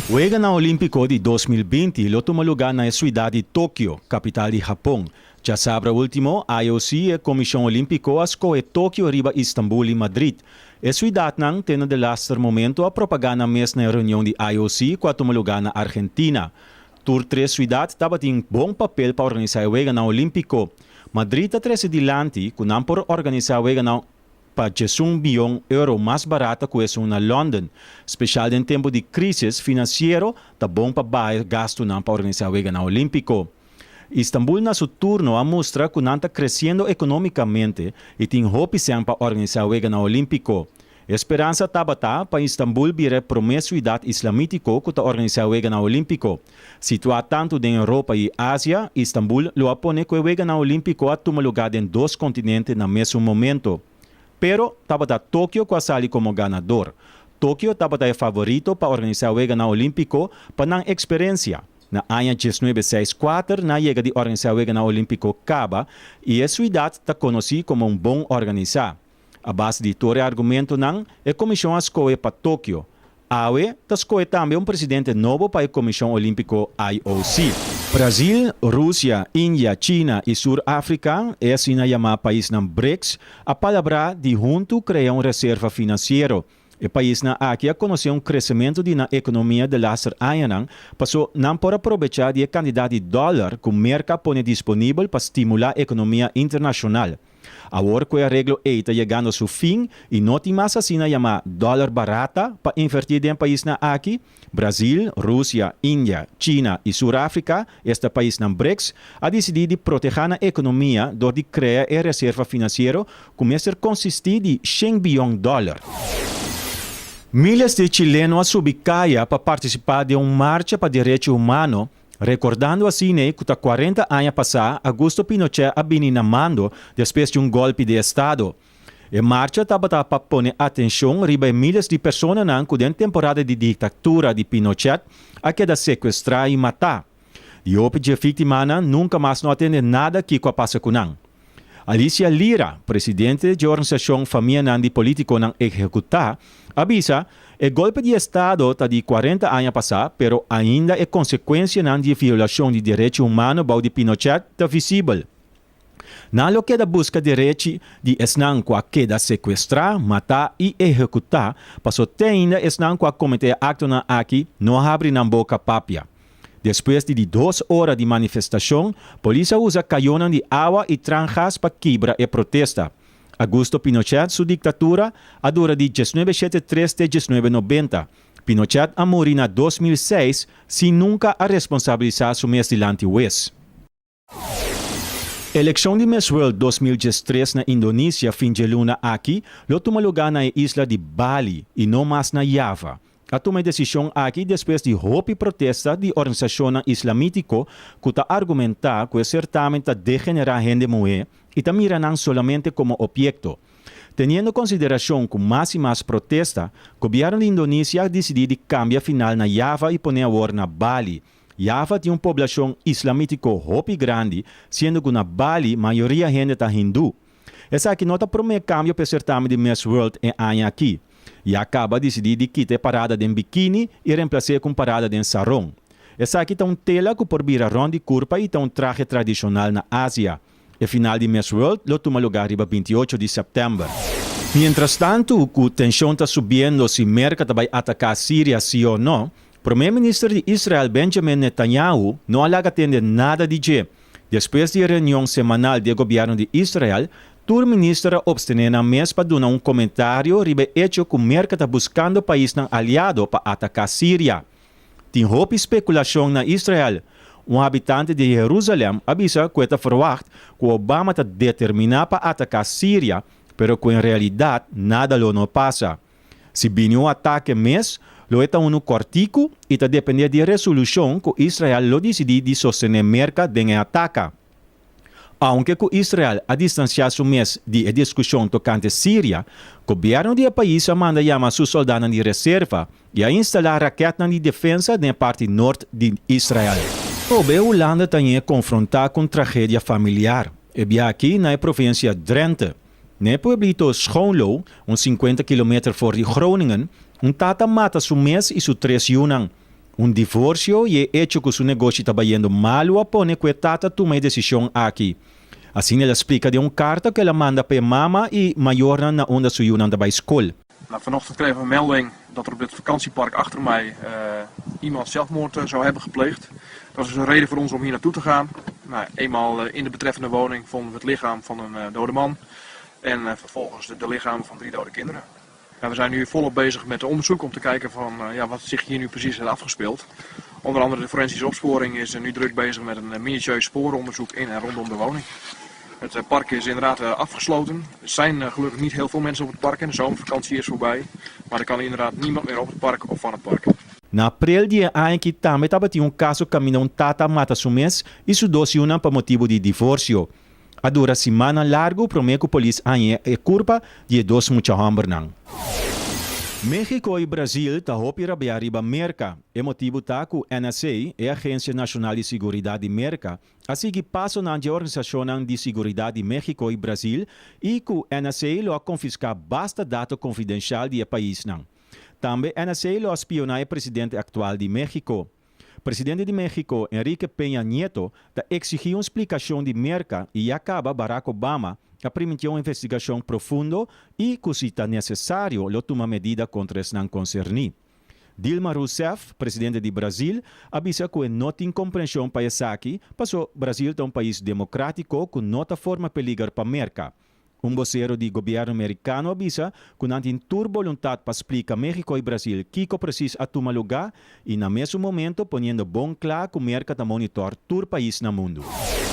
Weganan Olímpiko di 2020 lo tuma lugá na e siudat di Tokio, kapital di Hapon. Djasabra último, IOC, e Komishon Olímpiko, a skohe Tokio riba Istanbul i Madrid. E siudatnan te na delaster momento a propagá nan mes na e reunion di IOC ku a tuma lugá na Argentina. Tur tres siudat tabatin bon papel pa organisá e Weganan Olímpiko. Madrid a trese dilanti ku nan por organisá Weganan pa 11 bion euro mas barata ku esun na London. Speshal den tempu di krísis finansiero ta bon pa baha e gastunan pa organisá Weganan Olímpiko. Istanbul na su turno a mustra ku nan ta kresiendo ekonómikamente i tin hopi sèn pa organisá Weganan Olímpiko. E speransa tabata pa Istanbul bira e promé siudat islamítiko ku ta organisá Weganan Olímpiko. Situá tantu den Europa i Asia, Istanbul lo a pone ku e Weganan Olímpiko a tuma lugá den dos kontinente na mesun momento. Pero, tabata Tokio ku a sali komo ganador. Tokio tabata e favorito pa organisá Weganan Olímpiko pa nan eksperensia. Na aña 1964 nan a yega di organisá Weganan Olímpiko kaba i e siudat ta konosí komo un bon organisá. A base di tur e argumentonan, e komishon a skohe pa Tokio. Awe ta skohe tambe un presidente nobo pa e Komishon Olímpiko IOC. Brazil, Rusia, India, China i Sur Afrika, e asina yamá paisnan BRICS, a palabrá di huntu krea un reserva finansiero. E paisnan aki a konosé un kresementu di nan ekonomia de laster añanan, paso nan por a probechá di e kantidat di dòler ku Merka a pone disponibel pa stimulá ekonomia internashonal. Awor ku e areglo ei ta yegando su fin i no tin mas asina yamá dòler barata pa invertí den paisnan aki, Brazil, Rusia, India, China i Sur Afrika, esta paisnan BRICS, a disidí di protehá nan ekonomia dor di krea e reserva finansiero ku mester konsistí di shen bion dòler. Miles di chileno a subi kaya pa partisipá den un marcha pa derecho humano Rekordando asina ku ta 40 aña pasá Augusto Pinochet a bini na mando despues di un gòlpi di estado. E marcha tabata pa pone atenshon riba e miles di personanan ku den temporada di diktatura di Pinochet a keda sekuestrá i matá. Di hopi dje víktimanan nunka mas no a tende nada kiko a pasa ku nan. Alicia Lira, presidente dje organisashon Famianan di Polítikonan Ehekutá, a bisa, E golpe di estado ta di 40 aña pasá, pero ainda e konsekuensianan di e violashon di derechi humano bou di Pinochet ta visibel. Nan lo keda buska derechi di esnan ku a keda sekuestrá, matá i ehekutá, paso te ainda esnan ku a kometé e aktonan aki no a habri nan boka papia. Despues di di dos ora di manifestashon, polis a usa kayonnan di awa i trangas pa kibra e protesta. Augusto Pinochet su diktatura a dura di 1973 te 1990. Pinochet a muri na 2006 sin nunka a responsabilisá su mes dilanti hues. Elekshon di Miss World 2013 na Indonesia fin dje luna aki lo tuma lugá na e isla di Bali i no mas na Java. A tuma e desishon aki despues di hopi protesta di organisashonnan islamítiko ku ta argumentá ku e sertamen ta degenerá hende muhé i ta mira nan solamente komo opiekto. Teniendo konsiderashon ku mas i mas protesta, gobièrnu di Indonesia a disidí di kambia final na Java i pone awor na Bali. Java tin un poblashon islamítiko hopi grandi, siendo ku na Bali mayoria hende ta hindú. Esaki no ta promé kambio p'e sertamen di Miss World e aña aki. Ya kaba disidí di kita e parada den bikini i remplas'é ku un parada den sarong. Esaki ta un tela ku por bira rònt di kurpa i ta un trahe tradishonal na Asia. E final di Miss World lo tuma lugá riba 28 di sèptèmber. Mientrastantu ku tenshon ta subiendo si Merka ta bai ataká Siria si o no, Promé Minister di Israel Benjamin Netanyahu no a laga tende nada di dje. Despues di e reunion semanal di e gobièrnu di Israel, tur minister a opstené nan mes pa duna un komentario riba e echo ku Merka ta buskando paisnan aliado pa ataká Siria. Tin hopi spekulashon na Israel. Un habitante di Herusalèm a bisa ku e ta ferwagt ku Obama ta determiná pa ataká Siria, pero ku en realidat nada lo no pasa. Si bini un atake mes, lo e ta unu kòrtiku i ta dependé di e resolushon ku Israel lo disidí di sostené Merka den e ataka. Ounke ku Israel a distansiá su mes di e diskushon tokante Siria, gobièrnu di e pais a manda yama su sòldánan di reserva i a instalá rakètnan di defensa den e parti nort di Israel. Awe Hulanda ta ñe konfrontá ku un tragedia familiar, e bia aki na e provinsia Drenthe. Na e pueblito Schoonlo, un 50 kilometer for di Groningen, un tata mata su mes i su tres yunan. Un divorsio i e echo ku su negoshi ta bayendo malu a pone ku e tata tuma e desishon aki. Asina el a splika den un karta ku el a manda pa e mama i mayornan na unda su yunan ta bai skol. Nou, vanochtend kregen we een melding dat er op dit vakantiepark achter mij iemand zelfmoord zou hebben gepleegd. Dat is dus een reden voor ons om hier naartoe te gaan. Nou, eenmaal in de betreffende woning vonden we het lichaam van een dode man en vervolgens de lichamen van drie dode kinderen. Nou, we zijn nu volop bezig met onderzoek om te kijken van ja, wat zich hier nu precies heeft afgespeeld. Onder andere de forensische opsporing is nu druk bezig met een minutieus sporenonderzoek in en rondom de woning. Het park is inderdaad afgesloten. Er zijn gelukkig niet heel veel mensen op het park en de zomervakantie is voorbij. Maar er kan inderdaad niemand meer op het park of van het park. Na aprel di e aña aki tambe tabatin un kaso kaminda un tata a mata su mes i su dos yunan pa motibu di divorsio. A dura simannan largu promé ku polis haña e kurpa di e dos mucha hòmbernan. México i Brazil ta hopi rabiá riba Merka. E motibu ta ku NSA, e agensia nashonal di siguridat di Merka, a sigui pasonan dje organisashonnan di siguridat di México i Brazil i ku NSA lo a konfiská basta dato konfidenshal di e paisnan. Tambe NSA lo a spioná e presidente aktual di México. Presidente di México, Enrique Peña Nieto, ta eksigí un splikashon di Merka i ya kaba Barack Obama a primintié un investigashon profundo i ku si ta nesesario lo tuma medida kontra esnan konserní. Dilma Rousseff, presidente di Brazil, a bisa ku e no tin komprenshon pa esaki paso Brazil ta un pais demokratiko ku no ta forma peliger pa Merka. Un bosero di gobièrnu merikano a bisa ku nan tin tur boluntat pa splika México i Brazil kiko presis a tuma lugá i na mesun momento poniendo bon kla ku Merka ta monitor tur pais na mundu.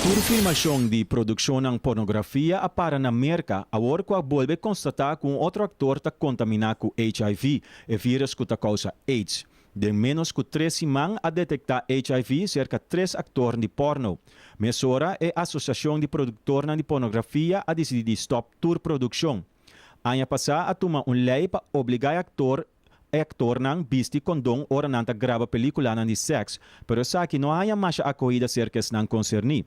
Tur filmashon di produkshonnan pornografia a para na Merka awor ku a bolbe konstatá ku un otro aktor ta kontaminá ku HIV, e vírus ku ta kousa aids. Den ménos ku tres siman a detektá HIV serka tres aktorn di pòrno. Mesora e Asosiashon di Produktornan di Pornografia a disidí di stòp tur produkshon. Aña pasá a tuma un lei pa obligá e aktor e aktornan bisti kondon ora nan ta graba pelíkulanan di sèks, pero esaki no a haña masha akohida serka esnan konserní.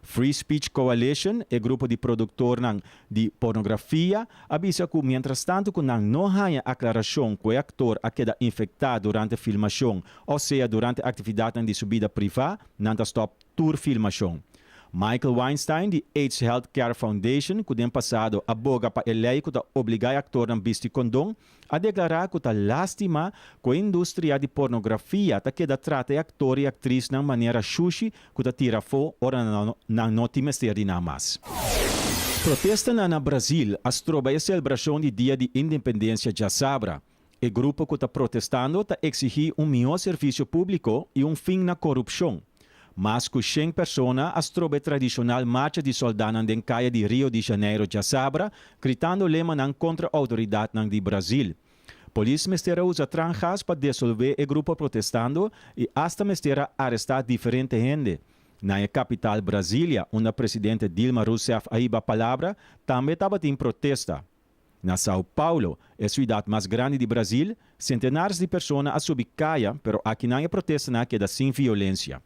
Free Speech Coalition, e grupo di produktornan di pornografia, a bisa ku mientrastantu ku nan no haña aklarashon ku e aktor a keda infektá durante filmashon òf sea durante aktividatnan di su bida privá, nan ta stòp tur filmashon. Michael Weinstein di AIDS Health Care Foundation, ku den pasado a boga pa e lei ku ta obligá e aktornan bisti kondon, a deklará ku ta lástima ku e industria di pornografia ta keda trata e aktor i aktrisnan manera shushi ku ta tira afó ora nan no tin mester di nan mas. Protestanan na Brazil a stroba e selebrashon di Dia di Independensia djasabra. E grupo ku ta protestando ta eksigí un mihó servisio públiko i un fin na korupshon. Mas ku shen persona a stroba e tradishonal marcha di sòldánan den kaya di Rio di Janeiro djasabra, gritando lemanan kontra outoridatnan di Brazil. Polis mester a usa trangas pa desolvé e grupo protestando i asta mester a arestá diferente hende. Na e kapital Brasilia, unda presidente Dilma Rousseff a hiba palabra, tambe tabatin protesta. Na Sao Paulo, e siudat mas grandi di Brazil, sentenares di persona a subi kaya, pero akinan e protestanan a keda sin violensia.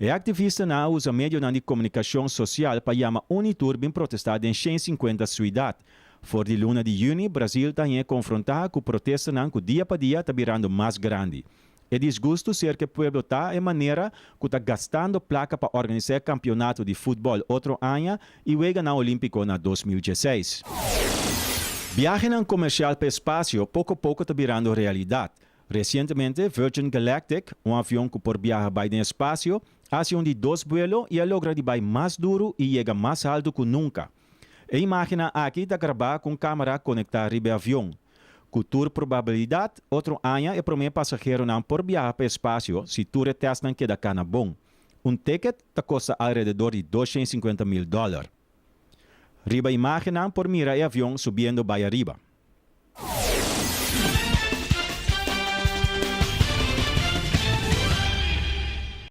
E aktivistanan a usa medionan di komunikashon sosial pa yama un i tur bin protestá den 150 siudat. For di luna di yüni, Brazil ta hañ'é konfrontá ku protestanan ku dia pa dia ta birando mas grandi. E disgustu serka e pueblo ta e manera ku ta gastando plaka pa organisá e kampionato di futbòl otro aña i Weganan Olímpiko na 2016. Biahenan komersial pa espasio poko poko ta birando realidat. Resientemente Virgin Galactic, un avion ku por biaha bai den espasio, a hasi un di dos buelo i a logra di bai mas duru i yega mas haltu ku nunka. E imágennan aki ta grabá ku un kámara konektá riba e avion. Ku tur probabilidat, otro aña e promé pasaheronan por biaha pa espasio si tur e tèstnan keda kana bon. Un ticket ta kosta alrededor di 250 mil dòler. Riba imágennan por mira e avion subiendo bai ariba.